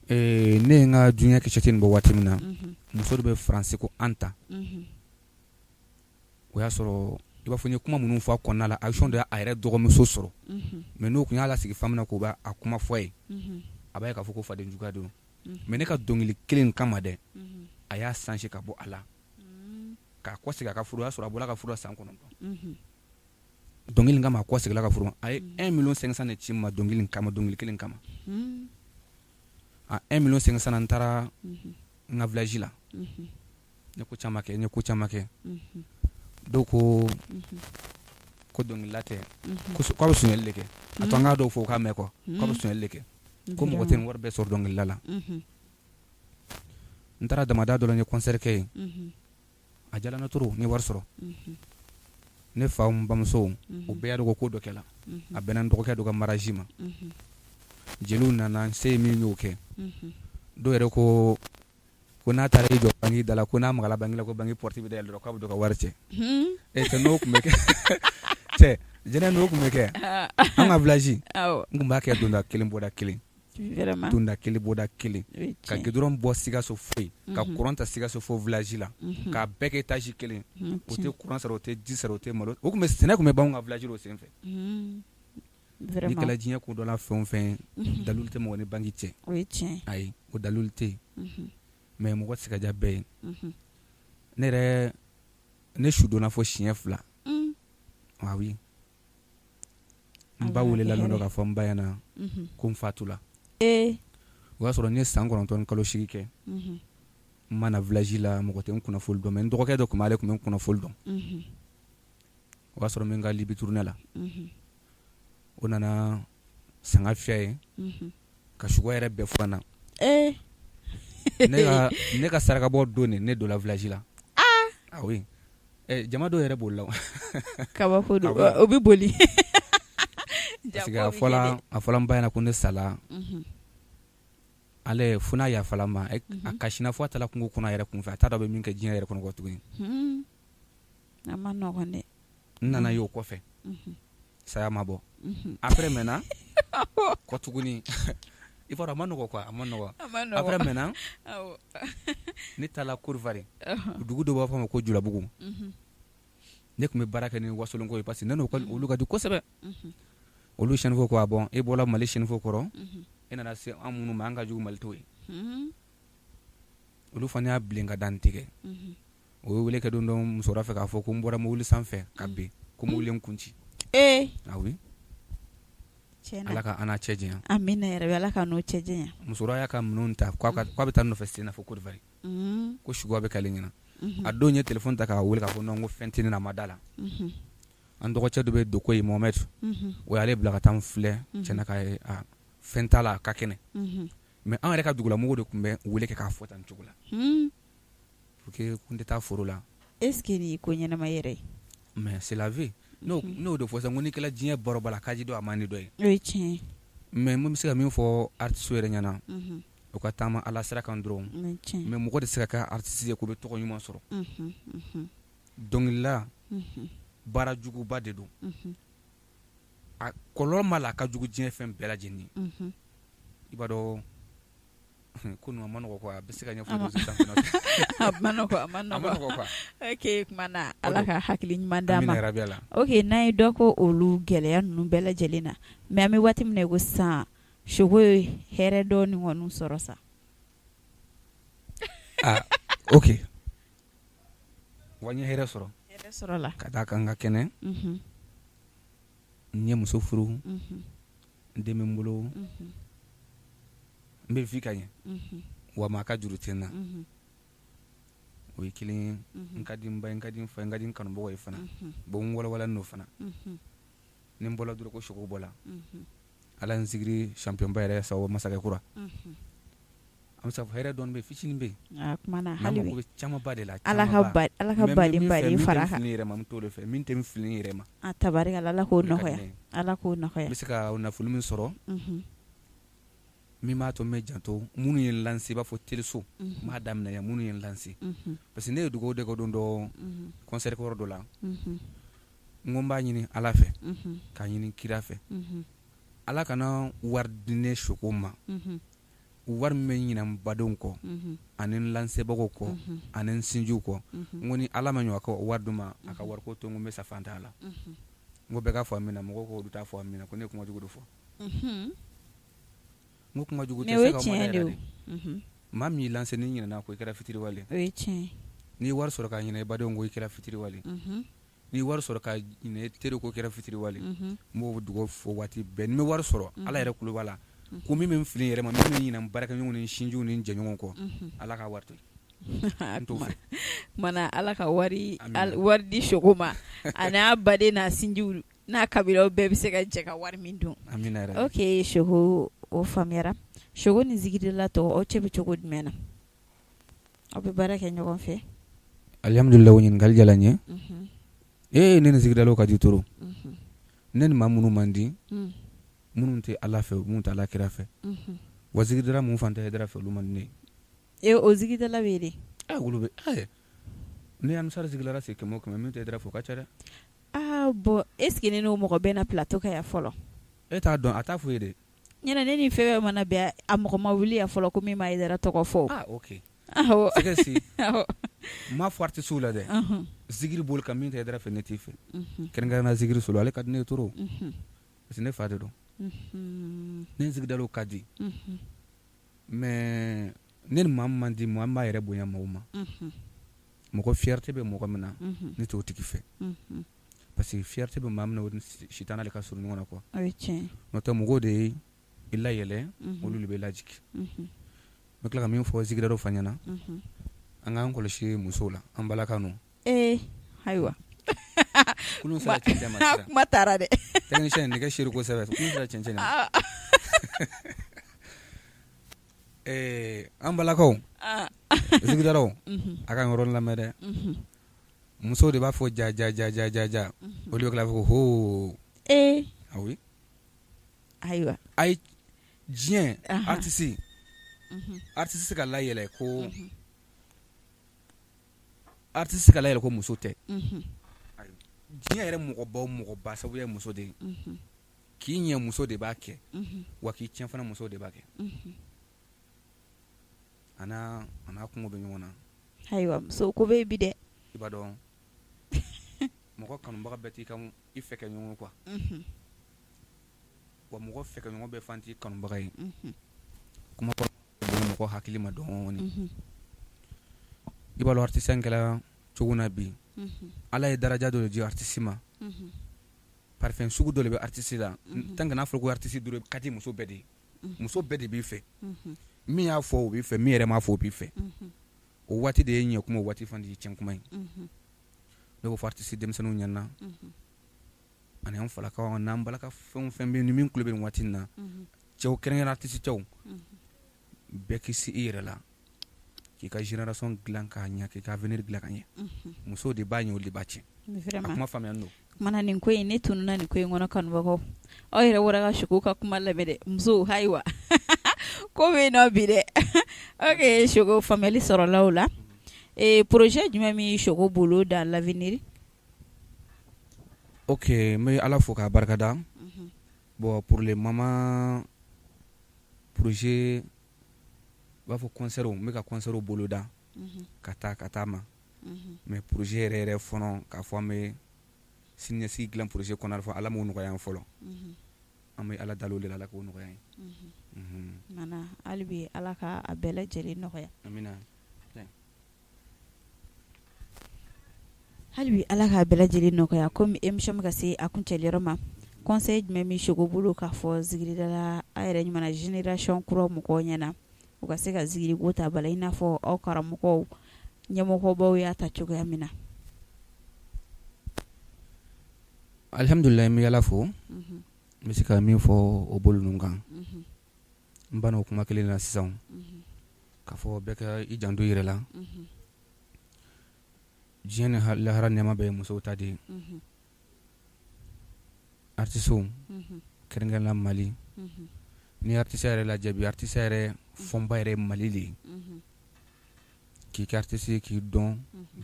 Speaker 2: ne ye n ka dunya cassette nin bɔ waati min na muso dɔ bɛ Faransi ko Anta o y'a sɔrɔ i b'a fɔ n ye kuma minnu fɔ a kɔnɔna la action dɔ y'a yɛrɛ dɔgɔmuso sɔrɔ mais n'o tun y'a lasigi fan min na k'o b'a kuma fɔ a ye a b'a ye k'a fɔ ko fadenjuguya don mais ne ka dɔnkili kelen kama dɛ a y'a changer ka bɔ a la k'a kɔsegin a ka furu o y'a sɔrɔ a bɔra a ka furu la san 9 dɔnkili kama a kɔseginna a ka furu a ye 1 million 500 de ci n ma dɔnkili kama dɔnkili kelen kama a 1 million 500 n taara n ka village la n ye ko caman kɛ n ye ko caman kɛ dɔw ko ko dɔnkilila tɛ k'a bɛ sonyali de kɛ a to an k'a dɔw fɔ u k'a mɛn quoi k'a bɛ sonyali de kɛ ko mɔgɔ tɛ nin wari bɛɛ sɔrɔ dɔnkilila la n taara damada dɔ la n ye concert kɛ yen a diyara n na trop n ye wari sɔrɔ ne fa bamuso u bɛɛ y'a dɔn ko dɔ kɛla a bɛnna n dɔgɔkɛ dɔ ka mariage ma. Jeliw nana, se ye min y'o kɛ. Dɔw yɛrɛ ko ko n'a taara i jɔ banque da la, ko n'a magala banque la, ko banque porte bɛ dayɛlɛ dɔrɔn, k'a bɛ don ka wari cɛ. E cɛ, n'o tun bɛ kɛ, cɛ jɛnɛ, n'o tun bɛ kɛ an ka village, n tun b'a kɛ donda kelen bɔda kelen, donda kelen bɔda kelen, ka goudron bɔ Sikaso fo yen, ka courant ta Sikaso fo village la, k'a bɛɛ kɛ étage kelen. O tɛ courant sara, o tɛ ji sara, o tɛ malo. O tun bɛ sɛnɛ tun bɛ ban anw ka village o senfɛ. N'i kɛra diɲɛ kodɔnna fɛn o fɛn ye, dalilu tɛ mɔgɔ ni banque cɛ.
Speaker 1: O ye tiɲɛ.
Speaker 2: Ayi, o dalilu tɛ yen. Mais mɔgɔ tɛ se ka diya bɛɛ ye. Ne yɛrɛ, ne su donna fo siɲɛ 2. Ah oui, n ba welela don dɔ k'a fɔ n ba ɲɛna ko n fatula. O y'a sɔrɔ n ye san 9 ni kalo 8 kɛ. N ma na village la, mɔgɔ tɛ n kunnafoni dɔn. Mais n dɔgɔkɛ dɔ tun b'ale tun bɛ n kunnafoni dɔn. O y'a sɔrɔ n bɛ n ka Libi tournée la. O nana sanga fiyɛ ye ka sugo yɛrɛ bɛɛ fɔ na. Ne ka sarakabɔ don de, ne donna village la. Ah oui, jama dɔw yɛrɛ bolila.
Speaker 1: Kabako don, o bɛ boli.
Speaker 2: Parce que a fɔla n ba ɲɛna ko ne sala. Ale fo n'a yafala ma, a kasina fo a taara kungo kɔnɔ a yɛrɛ kunfɛ, a t'a dɔn a bɛ min kɛ diɲɛ yɛrɛ kɔnɔ tuguni.
Speaker 1: A ma nɔgɔn dɛ.
Speaker 2: N nana y'o kɔfɛ, saya ma bɔ. Après maintenant kɔ tuguni, i b'a dɔn, a ma nɔgɔ quoi, a ma nɔgɔ. Après maintenant, ne taara Côte d'Ivoire, dugu dɔ b'a fɔ a ma ko Julabugu. Ne tun bɛ baara kɛ ni wasolonko ye parce que ne n'o olu ka di kosɛbɛ. Olu sɛnɛfɔ ko a bɔn, e bɔra Mali sɛnɛfɔ kɔrɔ, e nana se an minnu ma, an ka jugu Mali tɔw ye. Olu fana y'a bilen ka dan tigɛ. O ye wele kɛ don dɔ musokɔrɔba fɛ k'a fɔ ko n bɔra mobili sanfɛ ka bin, ko mobili n kun ci. Ah oui, Ala ka an n'a cɛ janya.
Speaker 1: Amina yarabi, Ala ka n'o cɛ janya.
Speaker 2: Musokɔrɔba y'a ka minɛnw ta k'a bɛ taa nɔfɛ sen na fo Côte d'Ivoire, ko suguya bɛ k'ale ɲɛna. A don ye téléphone ta k'a wele k'a fɔ non, ko fɛn tɛ ne na, a ma da la. An dɔgɔcɛ dɔ bɛ Doko yen, Mohamed, o y'ale bila ka taa n filɛ. Tiɲɛna, k'a ye fɛn t'a la, a ka kɛnɛ. Mais an yɛrɛ ka dugulamɔgɔw de tun bɛ wele kɛ k'a fɔ tan cogo la pour que kun tɛ taa foro la.
Speaker 1: Est ce que nin ye ko ɲɛnama yɛrɛ ye?
Speaker 2: Mais c'est la vie. N'o de fɔ sisan ko n'i kɛra diɲɛ baroba la, ka di dɔ, a man di dɔ ye.
Speaker 1: O ye tiɲɛ ye.
Speaker 2: Mais mun bɛ se ka min fɔ artiste yɛrɛ ɲɛna, u ka taama Ala sira kan dɔrɔn. Mais mɔgɔ tɛ se ka kɛ artiste ye k'o bɛ tɔgɔ ɲuman sɔrɔ. Dɔnkilila, baara juguba de don. A kɔlɔlɔ ma la, a ka jugu diɲɛ fɛn bɛɛ lajɛlen ye. I b'a dɔn ko ninnu a ma nɔgɔ quoi, a bɛ se ka ɲɛfɔ.
Speaker 1: A ma nɔgɔ, a ma nɔgɔ quoi. Ok, kuma na, Ala ka hakili ɲuman d'an ma. Ok, n'an ye dɔ ko olu gɛlɛya ninnu bɛɛ lajɛlen na, mais an bɛ waati min na i ko sisan, Sogo ye hɛrɛ dɔɔni kɔni sɔrɔ sa.
Speaker 2: Ah ok, wa n ye hɛrɛ sɔrɔ.
Speaker 1: Hɛrɛ sɔrɔ la.
Speaker 2: Ka d'a kan n ka kɛnɛ. N ye muso furu. N den bɛ n bolo. N bɛ vie ka ɲɛ. Wa maa ka juru tɛ n na. O ye kelen ye. N ka di n ba ye, n ka di n fa ye, n ka di n kanubagaw ye fana. Bon, n walawalalen don fana. Ni n bɔra dɔrɔn ko sogo bɔra. Ala n zikiri champion ba yɛrɛ sababu masakɛ kura. An bɛ se k'a fɔ hɛrɛ dɔɔni bɛ yen, fitinin bɛ yen.
Speaker 1: A kuma na.
Speaker 2: Hali bi camanba de la.
Speaker 1: Ala ka baden baden fara kan.
Speaker 2: Min yɛrɛ ma, n t'o de fɛ, min tɛ n fili yɛrɛ ma.
Speaker 1: A tabarikala, Ala k'o nɔgɔya, Ala k'o nɔgɔya.
Speaker 2: N bɛ se ka nafolo min sɔrɔ, min b'a to n bɛ janto minnu ye n lancer, i b'a fɔ teleso, n b'a daminɛ yan, minnu ye n lancer, parce que ne ye dugawu de kɛ don dɔ concert kɛyɔrɔ dɔ la. N ko n b'a ɲini Ala fɛ, k'a ɲini kira fɛ, Ala kana wari di ne Sogo ma, wari min bɛ ɲinɛ n badenw kɔ ani n lancebagaw kɔ ani n sinjiw kɔ. N ko ni Ala ma ɲɔ a ka wari d'u ma, a ka wariko to, n ko n bɛ sa fantanya la. N ko bɛɛ ka fɔ amina, mɔgɔw ko olu t'a fɔ amina, ko ne ye kuma jugu de fɔ. N ko kuma jugu tɛ se ka
Speaker 1: tiɲɛ de.
Speaker 2: Maa min y'i lancer, n'i ɲinɛna ko i kɛra fitiriwale.
Speaker 1: O ye tiɲɛ.
Speaker 2: N'i ye wari sɔrɔ ka ɲinɛ i badenw kɔ, i kɛra fitiriwale. N'i ye wari sɔrɔ ka ɲinɛ i teri kɔ, i kɛra fitiriwale. N b'o dugawu fɔ waati bɛɛ, ni n bɛ wari sɔrɔ, Ala yɛrɛ tulo b'a la, ko min bɛ n fili yɛrɛ ma, min bɛ ɲinɛ n baarakɛɲɔgɔnw ni sinjiw ni n jɛɲɔgɔnw kɔ, Ala ka wari to yen, n t'o fɛ.
Speaker 1: Kumana, Ala ka wari di Sogo ma, a n'a baden n'a sinjiw n'a kabilaw bɛɛ bɛ se ka jɛ ka wari min dun.
Speaker 2: Amina yarabi.
Speaker 1: Ok Sogo, o faamuyara. Sogo ni zikiridala tɔw, aw cɛ bɛ cogo jumɛn na? Aw bɛ baara kɛ ɲɔgɔn fɛ?
Speaker 2: Alihamudulila, o ɲininkali diyara n ye. Ee, ne ni zikiridalaw ka di trop. Ne ni maa minnu man di Minnu tɛ Ala fɛ minnu tɛ Ala kira fɛ wa zikiridala minnu fana tɛ Hayidara fɛ olu man di ne
Speaker 1: ye. O zikiridala bɛ yen de?
Speaker 2: Olu bɛ ne ye Ansar zikiridala sigi 100 o 100 min tɛ Hayidara fɛ o ka ca dɛ.
Speaker 1: Aa bon est ce que ne n'o mɔgɔ bɛnna plateau kan yan fɔlɔ?
Speaker 2: E t'a dɔn a t'a fɔ i ye de.
Speaker 1: Ɲɛna ne ni fɛn fɛn mana bɛn a mɔgɔ ma wuli yan fɔlɔ ko min ma Hayidara tɔgɔ fɔ.
Speaker 2: Ah ok
Speaker 1: awɔ
Speaker 2: c'est que si n m'a fɔ artiste la dɛ, zikiri b'olu kan min tɛ Hayidara fɛ ne t'i fɛ, kɛrɛnkɛrɛnnenya zikiri solo ale ka di ne ye trop parce que ne fa de don, ne ni zikiridalaw ka di mais ne ni maa min man di maa min b'a yɛrɛ bonya maaw ma, mɔgɔ fierté bɛ mɔgɔ min na ne t'o tigi fɛ, parce que fierté bɛ maa min na o ni sitana de ka surun ɲɔgɔn na quoi
Speaker 1: o ye tiɲɛ ye,
Speaker 2: n'o tɛ mɔgɔw de ye i layɛlɛ olu de bɛ lajigin, n bɛ tila ka min fɔ zikiridalaw fana ɲɛna, an k'an kɔlɔsi musow la an balaka ninnu
Speaker 1: ee ayiwa
Speaker 2: kulun sera cɛncɛn ma sisan
Speaker 1: kuma taara dɛ
Speaker 2: technicien nɛgɛ seri kosɛbɛ kulun sera cɛncɛn ma ee an balakaw zikiridalaw a ka yɔrɔ lamɛn dɛ musow de b'a fɔ ja ja ja ja ja ja olu bɛ tila k'a fɔ ko hoo
Speaker 1: ee
Speaker 2: ah oui
Speaker 1: ayiwa
Speaker 2: ayi diɲɛ artiste artiste ka layɛlɛ ko artiste ka layɛlɛ ko muso tɛ diɲɛ yɛrɛ mɔgɔba o mɔgɔba sababu ye muso de ye k'i ɲɛ muso de b'a kɛ wa k'i tiɲɛ fana muso de b'a kɛ a n'a kungo bɛ ɲɔgɔn na
Speaker 1: ayiwa muso ko bɛ bi dɛ
Speaker 2: i b'a dɔn mɔgɔ kanubaga bɛɛ t'i i fɛ kɛ ɲɔgɔn quoi wa mɔgɔ fɛ kɛ ɲɔgɔn bɛɛ fana t'i kanubaga ye kuma mɔgɔ hakili ma dɔɔnin i b'a dɔn artiste kɛra cogo na bi Ala ye daraja dɔ de di artiste ma parfum sugu dɔ de bɛ artiste la tant que n'a fɔra ko artiste dɔrɔn ka di muso bɛɛ de ye muso bɛɛ de b'i fɛ min y'a fɔ o b'i fɛ min yɛrɛ m'a fɔ o b'i fɛ o waati de ye ɲɛ kuma o waati fana de ye tiɲɛ kuma ye ne b'o fɔ artiste denmisɛnninw ɲɛna ani an falakaw n'an balaka fɛn o fɛn bɛ ni min tulo bɛ nin waati in na cɛw kɛrɛnkɛrɛn artiste cɛw bɛɛ k'i se i yɛrɛ la k'i ka génération dilan k'a ɲɛ k'i ka avenir dilan ka ɲɛ musow de b'a ɲɛ olu de b'a tiɲɛ a kuma faamuyalen don
Speaker 1: kumana nin ko in ne tununna nin ko in kɔnɔ kanubagaw aw yɛrɛ bɔra ka Sogo ka kuma lamɛn dɛ musow ayiwa ko bɛ yen nɔ bi dɛ ok Sogo faamuyali sɔrɔla o la projet jumɛn bɛ Sogo bolo dans l'avenir
Speaker 2: ok n bɛ Ala fo k'a barikada bon pour le moment projet u b'a fɔ concert n bɛ ka concert boloda ka taa ka taa ma mais projet yɛrɛ yɛrɛ fɔlɔ k'a fɔ an bɛ siniɲɛsigi dilan projet kɔnɔna fɔ Ala m'o nɔgɔya an fɔlɔ an bɛ Ala deli o de la Ala k'o nɔgɔya an
Speaker 1: ye hali bi Ala ka a bɛɛ lajɛlen nɔgɔya
Speaker 2: amina
Speaker 1: Hali bi Ala k'a bɛɛ lajɛlen nɔgɔya komi émission bɛ ka se a kuncɛli yɔrɔ ma conseil jumɛn bɛ Sogo bolo k'a fɔ zikiridala a yɛrɛ ɲuman génération kura mɔgɔw ɲɛna u ka se ka zikiriko ta ba la i n'a fɔ aw karamɔgɔw ɲɛmɔgɔbaw y'a ta cogoya min na.
Speaker 2: Alihamudulila n bɛ Ala fo n bɛ se ka min fɔ o bolo ninnu kan n banna o kuma kelen na sisan k'a fɔ bɛɛ ka i janto i yɛrɛ la. Diɲɛ ni lahara nɛɛma bɛɛ ye musow ta de ye artistew kɛrɛnkɛrɛn la Mali ni artiste yɛrɛ lajɛ bi artiste yɛrɛ fɔnba yɛrɛ ye Mali de ye k'i kɛ artiste k'i dɔn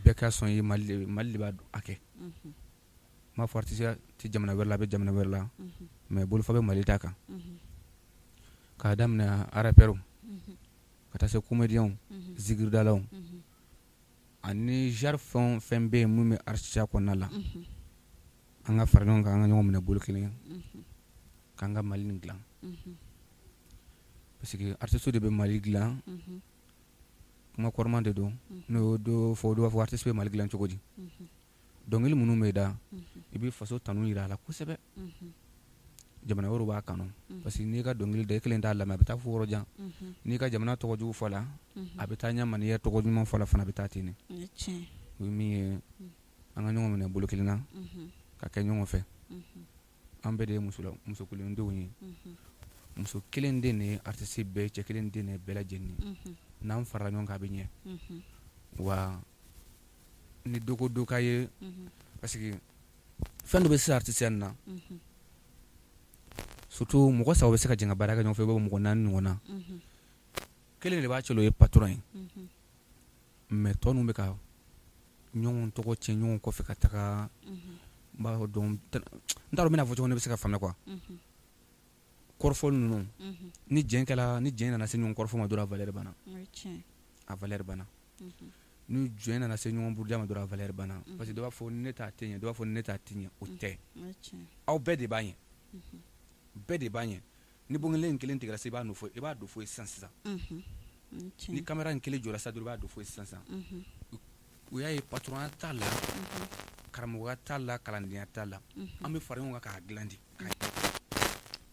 Speaker 2: bɛɛ ka sɔn i ye Mali de b'a a kɛ n m'a fɔ artiste tɛ jamana wɛrɛ la a bɛ jamana wɛrɛ la mais bolofa bɛ Mali ta kan k'a daminɛ rappeur ka taa se comédienw zikiridalaw ani genre fɛn o fɛn bɛ yen min bɛ artisiya kɔnɔna la an ka fara ɲɔgɔn kan an ka ɲɔgɔn minɛ bolo kelen k'an ka Mali nin dilan parce que artiste de bɛ Mali dilan kuma kɔrɔman de don n'o y'o dɔ fɔ dɔw b'a fɔ artiste bɛ Mali dilan cogo di dɔnkili minnu bɛ da i bɛ faso tanu jira a la kosɛbɛ jamana wɛrɛw b'a kanu parce que n'i ka dɔnkili da i kelen t'a lamɛn a bɛ taa fo yɔrɔ jan n'i ka jamana tɔgɔ jugu fɔ la a bɛ taa ɲɛ n'i ye tɔgɔ ɲuman fɔ la fana a bɛ taa ten o ye min ye an ka ɲɔgɔn minɛ bolo kelen na ka kɛ ɲɔgɔn fɛ an bɛɛ de ye muso kelen denw ye muso kelen den de ye artiste bɛɛ cɛ kelen den de ye bɛɛ lajɛlen ye n'an farala ɲɔgɔn kan a bɛ ɲɛ wa ni dɔ ko dɔ ka ye parce que fɛn dɔ bɛ sisan artisiya na. Surtout mɔgɔ saba bɛ se ka jɛ ka baara kɛ ɲɔgɔn fɛ, mɔgɔ naani ɲɔgɔn na, kelen de b'a cɛ o ye patron ye, mais tɔ ninnu bɛ ka ɲɔgɔn tɔgɔ cɛn ɲɔgɔn kɔfɛ ka taga. N b'a dɔn, n t'a dɔn n bɛna fɔ cogo min bɛ se ka faamuya quoi. Kɔrɔfɔ ninnu, ni jɛn kɛra, ni jɛn nana se ɲɔgɔn kɔrɔfɔ ma dɔrɔn, a valeur banna, a valeur banna. Ni jɛn nana se ɲɔgɔn buruja ma dɔrɔn, a valeur banna, parce que dɔ b'a fɔ ne ta tɛ ɲɛ, dɔ b'a fɔ ne ta tɛ ɲɛ. O tɛ, aw bɛɛ de b'a ɲɛ, bɛɛ de b'a ɲɛ. Ni bon kelen kelen tigɛra sisan, i b'a nɔfɛ, i b'a don fo sisan sisan. Ni caméra in kelen jɔra sisan dɔrɔn, i b'a don fo sisan sisan. O y'a ye, patronat t'a la, karamɔgɔya t'a la, kalandenya t'a la. An bɛ fara ɲɔgɔn kan k'a dilan de.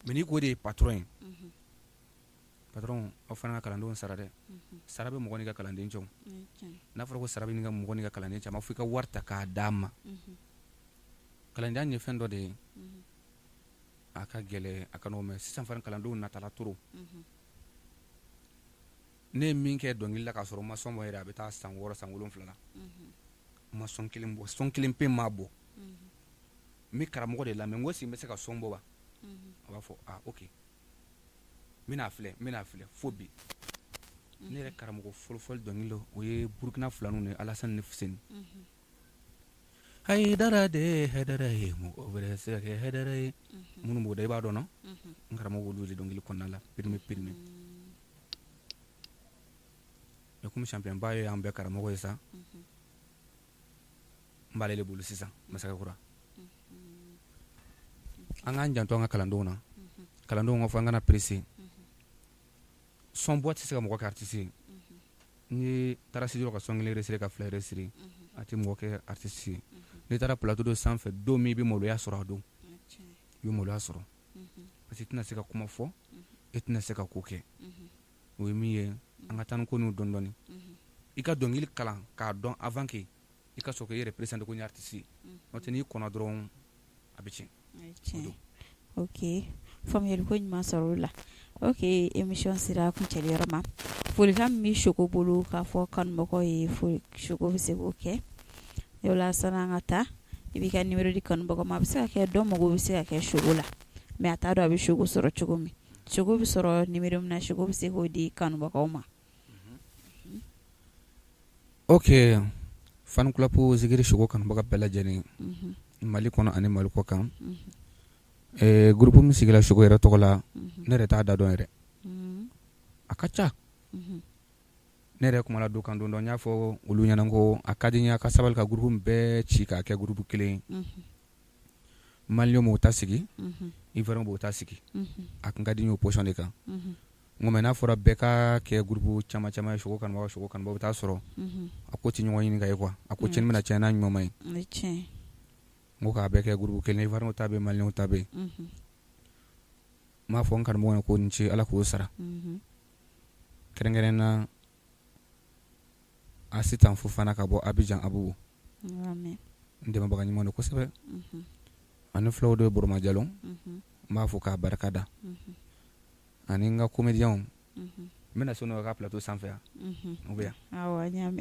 Speaker 2: Mais n'i ko de ye patron ye, patron, aw fana ka kalandenw sara dɛ. Sara bɛ mɔgɔ n'i ka kalanden cɛ. N'a fɔra ko sara bɛ mɔgɔ n'i ka kalanden cɛ, a ma fɔ i ka wari ta k'a d'a ma. Kalandenya ye fɛn dɔ de ye, a ka gɛlɛn, a ka nɔgɔn, mais sisan fana kalandenw natala trop. Ne ye min kɛ dɔnkili la k'a sɔrɔ ma son bɔ yɛrɛ, a bɛ taa san 6, san 7 la, ma son kelen bɔ, son kelen pe ma bɔ. N bɛ karamɔgɔ de lamɛn, n ko si n bɛ se ka son bɔ wa? A b'a fɔ ah ok, n bɛna filɛ, n bɛna filɛ. Fo bi, ne yɛrɛ karamɔgɔ fɔlɔfɔlɔ dɔnkili la, o ye Burukina filaninw de ye, Alasani ni Fuseni. Hayidara de, Hayidara ye, mɔgɔ wɛrɛ se ka kɛ Hayidara ye. Minnu b'o da, i b'a dɔn. N karamɔgɔ olu de dɔnkili kɔnɔna la pirime pirime. Mais komi champion ba ye an bɛɛ karamɔgɔ ye sa, n b'ale de bolo sisan, Masakɛ Kura. An k'an janto an ka kalandenw na. Kalandenw ka fɔ an kana presser. Son bɔ tɛ se ka mɔgɔ kɛ artiste ye. N'i taara studio ka son kelen enregistrer, ka fila enregistrer, a tɛ mɔgɔ kɛ artiste ye. N'i taara plateau dɔ sanfɛ don min, i bɛ maloya sɔrɔ a don, i bɛ maloya sɔrɔ, parce que i tɛna se ka kuma fɔ, e tɛna se ka ko kɛ. O ye min ye, an ka taa ni ko ninnu dɔɔni dɔɔni. I ka dɔnkili kalan k'a dɔn avant que i ka sɔrɔ k'i yɛrɛ présenter ko n ye artiste ye. N'o tɛ, n'i kɔnna dɔrɔn, a bɛ tiɲɛ.
Speaker 1: Ok, faamuyali ko ɲuman sɔrɔ o la. Ok, émission sera kuncɛli yɔrɔ ma. Folikan min bɛ Soko bolo k'a fɔ kanubagaw ye, Soko bɛ se k'o kɛ o la. Sani an ka taa, i b'i ka numéro di kanubagaw ma. A bɛ se ka kɛ dɔ mago bɛ se ka kɛ Soko la, mais a t'a dɔn a bɛ Soko sɔrɔ cogo min. Soko bɛ sɔrɔ numéro min na, Soko bɛ se k'o di kanubagaw ma.
Speaker 2: Ok, fan club Zikiri Soko kanubaga bɛɛ lajɛlen, Mali kɔnɔ ani Mali kɔ kan, groupe min sigira Soko yɛrɛ tɔgɔ la, ne yɛrɛ t'a da dɔn yɛrɛ, a ka ca. Ne yɛrɛ kumana don kan don dɔ, n y'a fɔ olu ɲɛna ko a ka di n ye a ka sabali ka groupe bɛɛ ci k'a kɛ groupe kelen ye. Maliyɛnw b'o ta sigi, Ivoiriyɛnw b'o ta sigi. A kun ka di n ye o position de kan. N ko mais n'a fɔra bɛɛ ka kɛ groupe caman caman ye, Soko kanubaga, Soko kanubaga, bɛ taa sɔrɔ a ko tɛ ɲɔgɔn ɲini ka ye quoi. A ko cɛnni bɛna caya n'a ɲuman ma ye. N ko k'a bɛɛ kɛ groupe kelen, Ivoiriyɛnw ta bɛ, Maliyɛnw ta bɛ yen. N b'a fɔ n karamɔgɔ ye ko ni ce, Ala k'o sara. Kɛrɛnkɛrɛn na, Asitan Fofana ka bɔ Abidjan Abugu, n dɛmɛbaga ɲuman don kosɛbɛ. Ani fulaw de Burama Jalo, n b'a fɔ k'a barika da. Ani n ka comédienw, n bɛna se n'o ka plateau sanfɛ yan, u bɛ yan,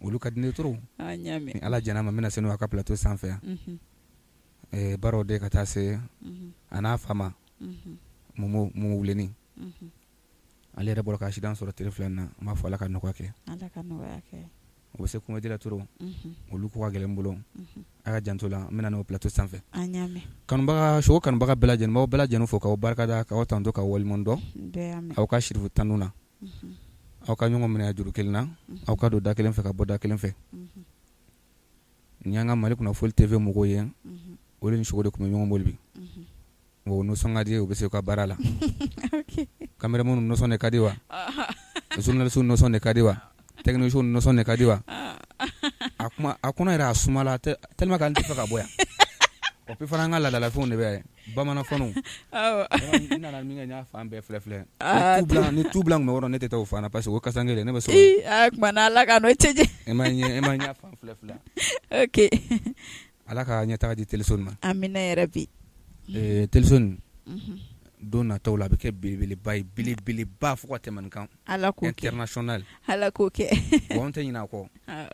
Speaker 2: olu ka di ne trop. Ni Ala jɛn'a ma, n bɛna se n'o ka plateau sanfɛ yan. Baaraw de ka taa se a n'a fa ma, Momo Wulenni, ale yɛrɛ bɔra ka accident sɔrɔ tile 2 na. N b'a fɔ Ala ka nɔgɔya kɛ. U bɛ se comédie la trop, olu ko ka gɛlɛn n bolo. A ka janto la, n bɛna n'o plateau sanfɛ. Kanubaga, Soko kanubaga bɛɛ lajɛlen, n b'aw bɛɛ lajɛlen fo k'aw barikada, k'aw tanto, k'aw waleɲuman dɔn aw ka sirifu tanu na. Aw ka ɲɔgɔn minɛ juru kelen na, aw ka don da kelen fɛ ka bɔ da kelen fɛ. Nin y'an ka Mali Kunnafoni TV mɔgɔw ye, olu ni Soko de tun bɛ ɲɔgɔn bolo bi. O nisɔn ka di, u bɛ se u ka baara la. Caméraman nisɔn de ka di wa, journaliste nisɔn de ka di wa, technicien nisɔn de ka di wa. A kuma a kɔnɔ yɛrɛ, a sumala tellement que an tɛ fɛ ka bɔ yan. O puis fana, an ka laadalafɛnw de bɛ yan, bamananfaniw. N nana min kɛ, n y'a fan bɛɛ filɛ filɛ. Ni tubilan tun bɛ yɔrɔ, ne tɛ taa o fan na, parce que o kasanke ne bɛ
Speaker 1: sɔrɔ. Tuma Ala ka n'o cɛ.
Speaker 2: E ma ɲɛ fan filɛ filɛ.
Speaker 1: Ok.
Speaker 2: Ala ka ɲɛtaga di Téléson ma.
Speaker 1: Amina yarabi.
Speaker 2: Téléson, don nataw la, a bɛ kɛ belebeleba ye, belebeleba fo ka tɛmɛ nin kan.
Speaker 1: Ala k'o kɛ.
Speaker 2: International.
Speaker 1: Ala k'o kɛ.
Speaker 2: Bon, an tɛ ɲinɛ a kɔ.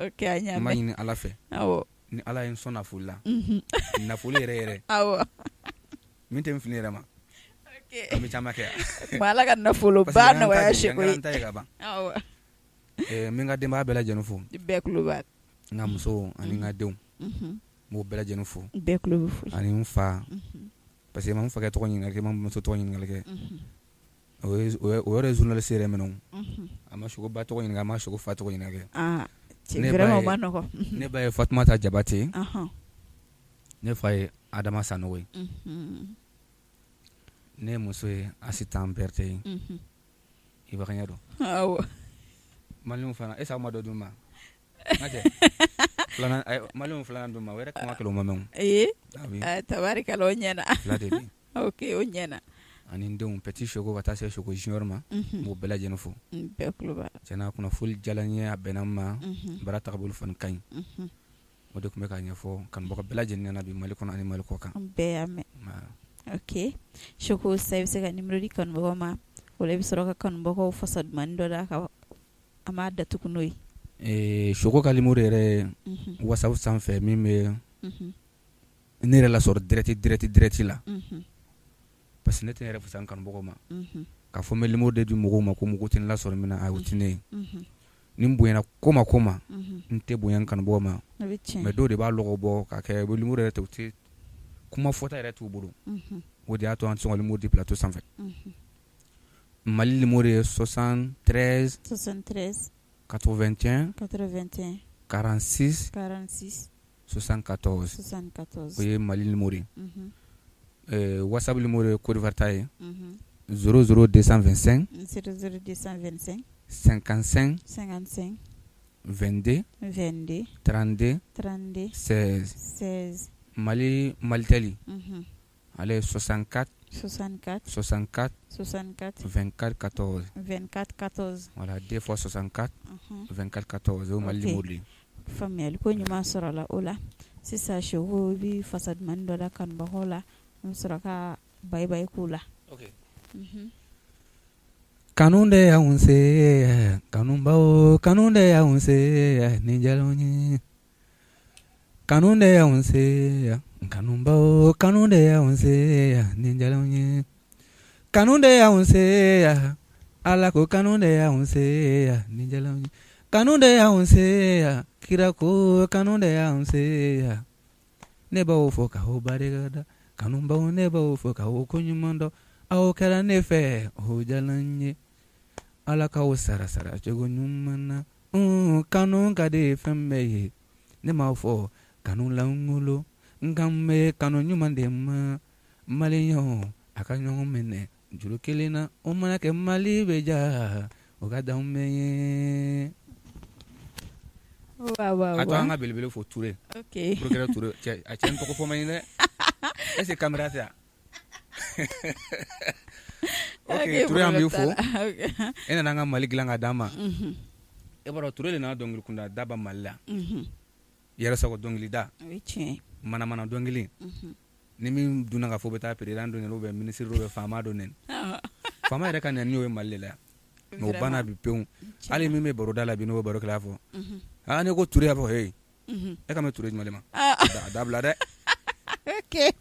Speaker 1: Ok, an y'a
Speaker 2: mɛn. N b'a ɲini Ala fɛ. Ni Ala ye n sɔn nafolo la, nafolo yɛrɛ yɛrɛ.
Speaker 1: Awɔ.
Speaker 2: Min tɛ n fili yɛrɛ ma. An bɛ caman kɛ.
Speaker 1: Ala ka nafoloba nɔgɔya Seko ye.
Speaker 2: An ta ye ka ban. N bɛ n ka denbaya bɛɛ lajɛlen fo.
Speaker 1: Bɛɛ tulo b'a.
Speaker 2: N ka muso ani n ka denw. N b'o bɛɛ lajɛlen fo.
Speaker 1: Bɛɛ tulo bɛ fo.
Speaker 2: Ani n fa. Parce que n ma n fakɛ tɔgɔ ɲininkali kɛ, n ma n bamuso tɔgɔ ɲininkali kɛ. O yɛrɛ ye journaliste yɛrɛ minɛ a ma Seko ba tɔgɔ ɲininka, a ma Seko fa tɔgɔ ɲininka kɛ. Ne ba ye Fatumata Jabate, ne fa ye Adama Sanogo ye, ne muso ye Asitan Berete ye, i ɲɛ don malienw fana est-ce que aw ma dɔ di n ma malienw filanan d'u ma o yɛrɛ kuma kelen ma mɛn.
Speaker 1: Ee tabarikala, o ɲɛna.
Speaker 2: Fila de bɛ.
Speaker 1: Ok, o ɲɛna.
Speaker 2: Ani n denw, petit Seko ka taa se Seko junior ma, n b'o bɛɛ lajɛlen fo.
Speaker 1: Bɛɛ tulo b'a la.
Speaker 2: Tiɲɛna kunnafoni diyara n ye, a bɛnna n ma, baara tagabolo fana ka ɲi. O de tun bɛ ka ɲɛfɔ kanubaga bɛɛ lajɛlen ɲɛna bi Mali kɔnɔ ani Mali kɔ kan.
Speaker 1: An bɛɛ y'a mɛn. Ok Seko, sisan i bɛ se ka numéro di kanubagaw ma, o la i bɛ sɔrɔ ka kanubagaw fasa dumani dɔ da ka an b'a datugu n'o ye.
Speaker 2: Seko ka numéro yɛrɛ WhatsApp sanfɛ min bɛ ne yɛrɛ lasɔrɔ direct direct direct la, parce que ne tɛ n yɛrɛ fisaya n kanubagaw ma, k'a fɔ n bɛ numéro de di mɔgɔw ma ko mɔgɔw tɛ n lasɔrɔ min na, ayi o tɛ ne ye. Ni n bonyana ko ma ko ma, n tɛ bonya n kanubagaw ma, mais dɔw de b'a lɔgɔ bɔ ka kɛ u bɛ numéro yɛrɛ ta, u tɛ kuma fɔta yɛrɛ t'u bolo. O de y'a to an tɛ sɔn ka numéro di plateau sanfɛ. Mali numéro ye 73
Speaker 1: 73
Speaker 2: 81
Speaker 1: 81
Speaker 2: 46
Speaker 1: 46
Speaker 2: 74.
Speaker 1: 74.
Speaker 2: O ye Mali numéro ye. WhatsApp numéro ye Côte d'Ivoire ta ye 00 225
Speaker 1: 00 225
Speaker 2: 55
Speaker 1: 55
Speaker 2: 22
Speaker 1: 22
Speaker 2: 32
Speaker 1: 32
Speaker 2: 16.
Speaker 1: 16.
Speaker 2: Mali Malitel, ale ye 64
Speaker 1: 64
Speaker 2: 64
Speaker 1: 64
Speaker 2: 24 14.
Speaker 1: 24 14.
Speaker 2: Voilà, 2 fois 64 24 14, o ye Mali numéro ye.
Speaker 1: Faamuyali ko ɲuman sɔrɔla o la. Sisan Seko, i bɛ fasa dumani dɔ da kanubagaw la, an bɛ sɔrɔ ka bye bye k'u la.
Speaker 2: Kanu de y'anw se, kanubaw, kanu de y'anw se ni jaraw ye. Kanu de y'anw se, kanubaw, kanu de y'anw se ni jaraw ye. Kanu de y'anw se, Ala ko kanu de y'anw se ni jaraw ye. Kanu de y'anw se, kira ko kanu de y'anw se. Ne b'aw fo k'aw barikada, kanubaw, ne b'aw fo k'aw koɲuman dɔn. Aw kɛra ne fɛ, o diyara n ye. Ala k'aw sara sara cogo ɲuman na. Kanu ka di fɛn bɛɛ ye. Ne m'a fɔ kanu lankolon, n kan bɛ kanu ɲuman de ma. Maliyɛnw, a ka ɲɔgɔn minɛ juru kelen na, o mana kɛ Mali bɛ ja, o ka d'anw bɛɛ ye. A to an ka belebele fo Ture. Procureur Ture, cɛ a cɛ n tɔgɔ fɔ man ɲi dɛ. Est ce que caméra tɛ yan? Ok, Ture, an b'i fo. E nana an ka Mali dilan ka d'an ma. E b'a dɔn, Ture de nana dɔnkili kunda daba Mali la. Yɛrɛ sago dɔnkilida. Manamana dɔnkili. Ni min dunna ka fɔ bɛ taa président dɔ nɛni ou bien ministre dɔ bɛ faama dɔ nɛni. Faama yɛrɛ ka nɛni y'o ye Mali de la yan. Mais o banna bi pewu. Hali min bɛ baroda la bi, n'o bɛ baro kɛ, a fɔ. Aa, ne ko Ture, a fɔ hey. E ka mɛn Ture jumɛn de ma? A dabila dɛ.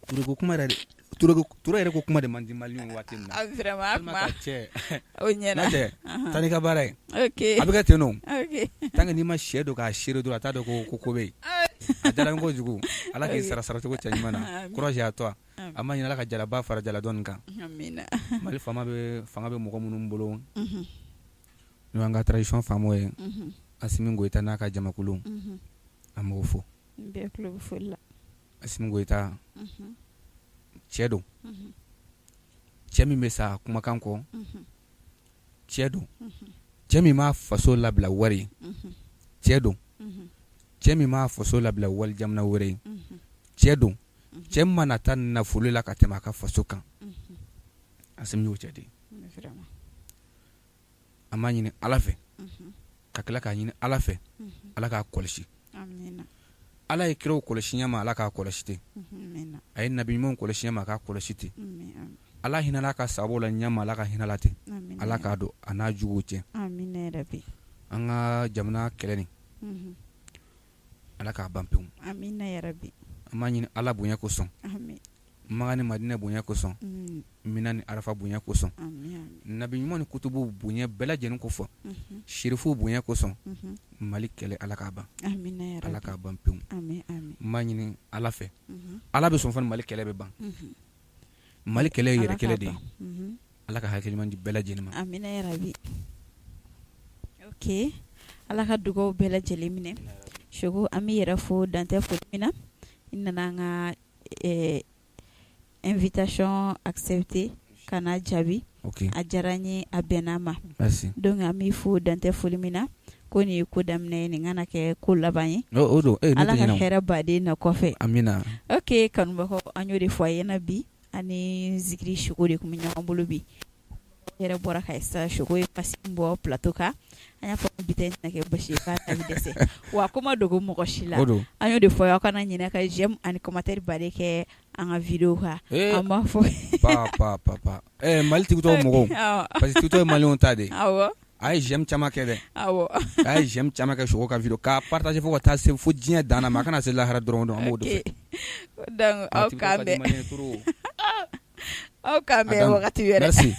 Speaker 2: Ture ko kuma yɛrɛ de, Ture yɛrɛ ko kuma de man di maliyɛnw waati min na.
Speaker 1: Vraiment.
Speaker 2: Cɛ.
Speaker 1: O ɲɛna.
Speaker 2: N'o tɛ, taa n'i ka baara ye. A bɛ kɛ ten nɔ. Tant que n'i ma sɛ don k'a seere dɔrɔn, a t'a dɔn ko bɛ yen. A diyara n kojugu. Ala k'i sara saracogo cɛ ɲuman na. Courage à toi. An b'a ɲini Ala ka jalaba fara jala dɔn kan. Mali faama bɛ, fanga bɛ mɔgɔ minnu bolo, n'o y'an ka transition faamaw ye, Asimi Goyita n'a ka jamakulu, an b'o fo.
Speaker 1: Bɛɛ tulo bɛ foli la.
Speaker 2: Asimi Goyita cɛ don, cɛ min bɛ sa kumakan kɔ, cɛ don, cɛ min m'a faso labila wari ye, cɛ don, cɛ min m'a faso labila wali jamana wɛrɛ ye, cɛ don, cɛ min mana taa nafolo la ka tɛmɛ a ka faso kan. Asimi y'o cɛ de ye. An b'a ɲini Ala fɛ, ka tila k'a ɲini Ala fɛ, Ala k'a kɔlɔsi. Ala ye kiraw kɔlɔsi ɲɛ ma, Ala k'a kɔlɔsi ten. A ye nabi ɲumanw kɔlɔsi ɲɛ ma, a k'a kɔlɔsi ten. Ala hinɛna ka sababu la ɲɛ ma, Ala ka hinɛ la ten. Ala k'a don a n'a juguw cɛ. An ka jamana kɛlɛ nin, Ala k'a ban pewu. An b'a ɲini Ala bonya kosɔn. Makan ni Madinɛ bonya kosɔn, Mina ni Arafa bonya kosɔn, nabi ɲuman ni kutubu bonya bɛɛ lajɛlen kosɔn, sirifuw bonya kosɔn, Mali kɛlɛ Ala k'a ban, Ala k'a ban pewu, n b'a ɲini Ala fɛ, Ala bɛ sɔn fana Mali kɛlɛ bɛ ban, Mali kɛlɛ ye yɛrɛ kɛlɛ de ye, Ala ka hakili ɲuman di bɛɛ lajɛlen ma,
Speaker 1: amina yarabi, ok Ala ka dugawu bɛɛ lajɛlen minɛ, Soko an b'i yɛrɛ fo dan tɛ foli min na, i nana an ka invitation accepter ka n'a jaabi a diyara n ye a bɛnna ma donc an b'i fo dan tɛ foli min na ko nin ye ko daminɛ ye nin kana kɛ ko laban ye Ala ka hɛrɛ baden na kɔfɛ
Speaker 2: amina
Speaker 1: ok kanubagaw an y'o de fɔ a ɲɛna bi ani Zikiri Soko de tun bɛ ɲɔgɔn bolo bi yɛrɛ bɔra ka sa Soko ye pasi bɔ plateau kan an y'a fɔ bi ta in tɛna kɛ basi ye k'a ta bɛ dɛsɛ wa ko ma dogo mɔgɔ si la an y'o de fɔ aw kana ɲinɛ ka j'aime ani commentaire baden kɛ an ka vidéo kan an b'a fɔ
Speaker 2: pa pa pa pa Mali TikTok mɔgɔw parce que TikTok ye maliyɛnw ta de ye a ye j'aime caman kɛ dɛ a ye j'aime caman kɛ Soko ka vidéo k'a partager fo ka taa se fo diɲɛ dan ma a kana se lahara dɔrɔn an b'o de fɛ
Speaker 1: donc aw k'an bɛn aw k'an bɛn wagati wɛrɛ
Speaker 2: merci.